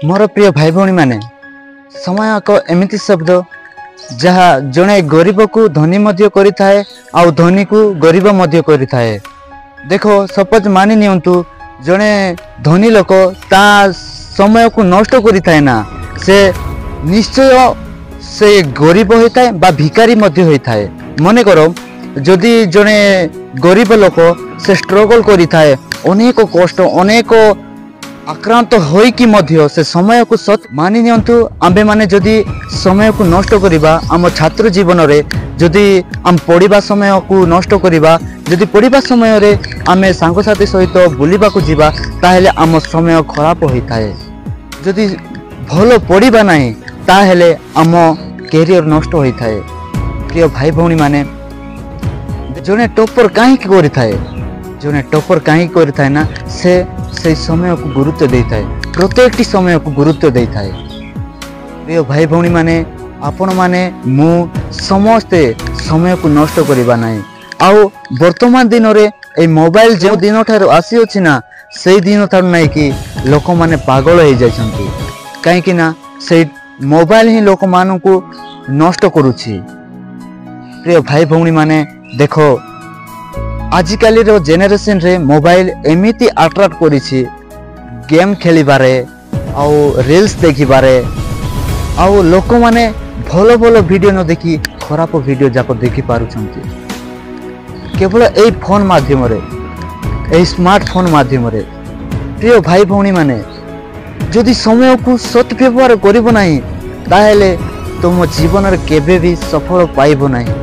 ମୋର ପ୍ରିୟ ଭାଇ ଭଉଣୀମାନେ, ସମୟ ଏକ ଏମିତି ଶବ୍ଦ ଯାହା ଜଣେ ଗରିବକୁ ଧନୀ ମଧ୍ୟ କରିଥାଏ ଆଉ ଧନୀକୁ ଗରିବ ମଧ୍ୟ କରିଥାଏ। ଦେଖ, ସପୋଜ ମାନି ନିଅନ୍ତୁ ଜଣେ ଧନୀ ଲୋକ ତା ସମୟକୁ ନଷ୍ଟ କରିଥାଏ ନା, ସେ ନିଶ୍ଚୟ ସେ ଗରିବ ହୋଇଥାଏ ବା ଭିକାରୀ ମଧ୍ୟ ହୋଇଥାଏ। ମନେକର ଯଦି ଜଣେ ଗରିବ ଲୋକ ସେ ଷ୍ଟ୍ରଗଲ୍ କରିଥାଏ, ଅନେକ କଷ୍ଟ ଅନେକ ଆକ୍ରାନ୍ତ ହୋଇକି ମଧ୍ୟ ସେ ସମୟକୁ ସତ୍ ମାନି ନିଅନ୍ତୁ, ଆମ୍ଭେମାନେ ଯଦି ସମୟକୁ ନଷ୍ଟ କରିବା ଆମ ଛାତ୍ର ଜୀବନରେ, ଯଦି ଆମ ପଢ଼ିବା ସମୟକୁ ନଷ୍ଟ କରିବା, ଯଦି ପଢ଼ିବା ସମୟରେ ଆମେ ସାଙ୍ଗସାଥି ସହିତ ବୁଲିବାକୁ ଯିବା, ତାହେଲେ ଆମ ସମୟ ଖରାପ ହୋଇଥାଏ। ଯଦି ଭଲ ପଢ଼ିବା ନାହିଁ, ତାହେଲେ ଆମ କ୍ୟାରିୟର ନଷ୍ଟ ହୋଇଥାଏ। ପ୍ରିୟ ଭାଇ ଭଉଣୀମାନେ, ଜଣେ ଟପର କାହିଁକି କରିଥାଏ? ଜଣେ ଟପର କାହିଁକି କରିଥାଏ ନା, ସେ ସେଇ ସମୟକୁ ଗୁରୁତ୍ୱ ଦେଇଥାଏ, ପ୍ରତ୍ୟେକଟି ସମୟକୁ ଗୁରୁତ୍ୱ ଦେଇଥାଏ। ପ୍ରିୟ ଭାଇ ଭଉଣୀମାନେ, ଆପଣମାନେ, ମୁଁ ସମସ୍ତେ ସମୟକୁ ନଷ୍ଟ କରିବା ନାହିଁ। ଆଉ ବର୍ତ୍ତମାନ ଦିନରେ ଏଇ ମୋବାଇଲ ଯେଉଁ ଦିନଠାରୁ ଆସିଅଛି ନା, ସେଇ ଦିନଠାରୁ ନାଇଁକି ଲୋକମାନେ ପାଗଳ ହେଇଯାଇଛନ୍ତି। କାହିଁକି ନା ସେଇ ମୋବାଇଲ ହିଁ ଲୋକମାନଙ୍କୁ ନଷ୍ଟ କରୁଛି। ପ୍ରିୟ ଭାଇ ଭଉଣୀମାନେ, ଦେଖ, ଆଜିକାଲିର ଜେନେରେସନରେ ମୋବାଇଲ ଏମିତି ଆଟ୍ରାକ୍ଟ କରିଛି ଗେମ୍ ଖେଳିବାରେ ଆଉ ରିଲ୍ସ ଦେଖିବାରେ, ଆଉ ଲୋକମାନେ ଭଲ ଭଲ ଭିଡ଼ିଓ ନ ଦେଖି ଖରାପ ଭିଡ଼ିଓ ଯାକ ଦେଖିପାରୁଛନ୍ତି କେବଳ ଏଇ ଫୋନ୍ ମାଧ୍ୟମରେ, ଏଇ ସ୍ମାର୍ଟଫୋନ୍ ମାଧ୍ୟମରେ। ପ୍ରିୟ ଭାଇ ଭଉଣୀମାନେ, ଯଦି ସମୟକୁ ସତ୍ ବ୍ୟବହାର କରିବ ନାହିଁ, ତାହେଲେ ତୁମ ଜୀବନରେ କେବେ ବି ସଫଳ ପାଇବ ନାହିଁ।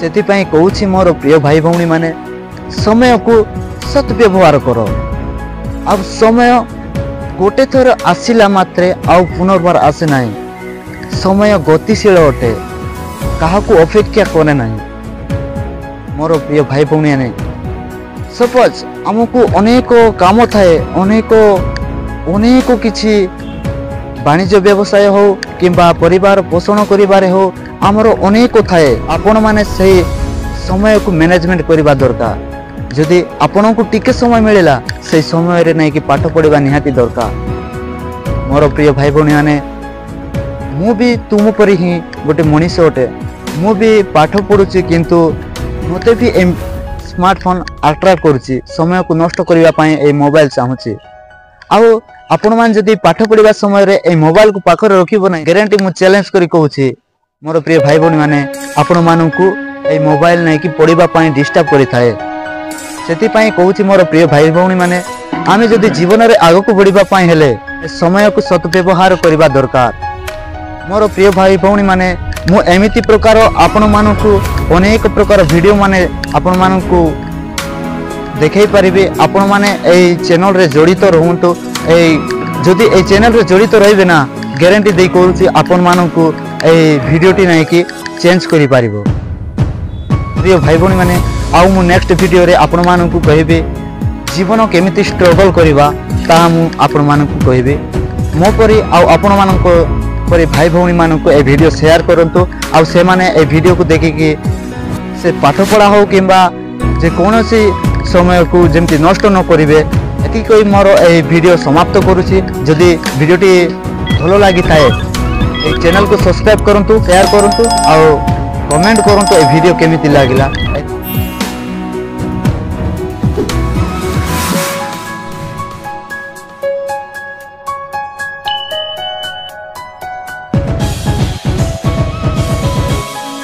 ସେଥିପାଇଁ କହୁଛି ମୋର ପ୍ରିୟ ଭାଇ ଭଉଣୀମାନେ, ସମୟକୁ ସତ୍ ବ୍ୟବହାର କର। ଆଉ ସମୟ ଗୋଟେ ଥର ଆସିଲା ମାତ୍ରେ ଆଉ ପୁନର୍ବାର ଆସେ ନାହିଁ। ସମୟ ଗତିଶୀଳ ଅଟେ, କାହାକୁ ଅପେକ୍ଷା କରେ ନାହିଁ। ମୋର ପ୍ରିୟ ଭାଇ ଭଉଣୀମାନେ, ସପୋଜ ଆମକୁ ଅନେକ କାମ ଥାଏ, ଅନେକ ଅନେକ କିଛି, ବାଣିଜ୍ୟ ବ୍ୟବସାୟ ହଉ କିମ୍ବା ପରିବାର ପୋଷଣ କରିବାରେ ହଉ, ଆମର ଅନେକ ଥାଏ। ଆପଣମାନେ ସେଇ ସମୟକୁ ମ୍ୟାନେଜମେଣ୍ଟ କରିବା ଦରକାର। ଯଦି ଆପଣଙ୍କୁ ଟିକେ ସମୟ ମିଳିଲା, ସେଇ ସମୟରେ ନେଇକି ପାଠ ପଢ଼ିବା ନିହାତି ଦରକାର। ମୋର ପ୍ରିୟ ଭାଇ ଭଉଣୀମାନେ, ମୁଁ ବି ତୁମ ପରି ହିଁ ଗୋଟେ ମଣିଷ ଅଟେ। ମୁଁ ବି ପାଠ ପଢ଼ୁଛି, କିନ୍ତୁ ମୋତେ ବି ଏ ସ୍ମାର୍ଟଫୋନ୍ ଆଟ୍ରାକ୍ଟ କରୁଛି। ସମୟକୁ ନଷ୍ଟ କରିବା ପାଇଁ ଏଇ ମୋବାଇଲ ଚାହୁଁଛି। ଆଉ ଆପଣମାନେ ଯଦି ପାଠ ପଢ଼ିବା ସମୟରେ ଏଇ ମୋବାଇଲକୁ ପାଖରେ ରଖିବ ନାହିଁ, ଗ୍ୟାରେଣ୍ଟି ମୁଁ ଚ୍ୟାଲେଞ୍ଜ କରି କହୁଛି ମୋର ପ୍ରିୟ ଭାଇ ଭଉଣୀମାନେ, ଆପଣମାନଙ୍କୁ ଏଇ ମୋବାଇଲ ନେଇକି ପଢ଼ିବା ପାଇଁ ଡିଷ୍ଟର୍ବ କରିଥାଏ। ସେଥିପାଇଁ କହୁଛି ମୋର ପ୍ରିୟ ଭାଇ ଭଉଣୀମାନେ, ଆମେ ଯଦି ଜୀବନରେ ଆଗକୁ ବଢ଼ିବା ପାଇଁ ହେଲେ ସମୟକୁ ସଦ୍ବ୍ୟବହାର କରିବା ଦରକାର। ମୋର ପ୍ରିୟ ଭାଇ ଭଉଣୀମାନେ, ମୁଁ ଏମିତି ପ୍ରକାର ଆପଣମାନଙ୍କୁ ଅନେକ ପ୍ରକାର ଭିଡ଼ିଓ ମାନେ ଆପଣମାନଙ୍କୁ ଦେଖାଇ ପାରିବି। ଆପଣମାନେ ଏଇ ଚ୍ୟାନେଲରେ ଜଡ଼ିତ ରୁହନ୍ତୁ। ଏଇ ଯଦି ଏଇ ଚ୍ୟାନେଲରେ ଜଡ଼ିତ ରହିବେ ନା, ଗ୍ୟାରେଣ୍ଟି ଦେଇ କହୁଛି ଆପଣମାନଙ୍କୁ ଏଇ ଭିଡ଼ିଓଟି ନେଇକି ଚେଞ୍ଜ କରିପାରିବ। ପ୍ରିୟ ଭାଇ ଭଉଣୀମାନେ, ଆଉ ମୁଁ ନେକ୍ସଟ ଭିଡ଼ିଓରେ ଆପଣମାନଙ୍କୁ କହିବି ଜୀବନ କେମିତି ଷ୍ଟ୍ରଗଲ୍ କରିବା, ତାହା ମୁଁ ଆପଣମାନଙ୍କୁ କହିବି। ମୋ ପରି ଆଉ ଆପଣମାନଙ୍କ ପରି ଭାଇ ଭଉଣୀମାନଙ୍କୁ ଏ ଭିଡ଼ିଓ ସେୟାର କରନ୍ତୁ, ଆଉ ସେମାନେ ଏ ଭିଡ଼ିଓକୁ ଦେଖିକି ସେ ପାଠପଢ଼ା ହେଉ କିମ୍ବା ଯେକୌଣସି ସମୟକୁ ଯେମିତି ନଷ୍ଟ ନ କରିବେ, ଏତିକି କହି ମୋର ଏହି ଭିଡ଼ିଓ ସମାପ୍ତ କରୁଛି। ଯଦି ଭିଡ଼ିଓଟି ଭଲ ଲାଗିଥାଏ, ଏଇ ଚ୍ୟାନେଲକୁ ସବସ୍କ୍ରାଇବ୍ କରନ୍ତୁ, ସେୟାର କରନ୍ତୁ ଆଉ କମେଣ୍ଟ କରନ୍ତୁ ଏ ଭିଡ଼ିଓ କେମିତି ଲାଗିଲା।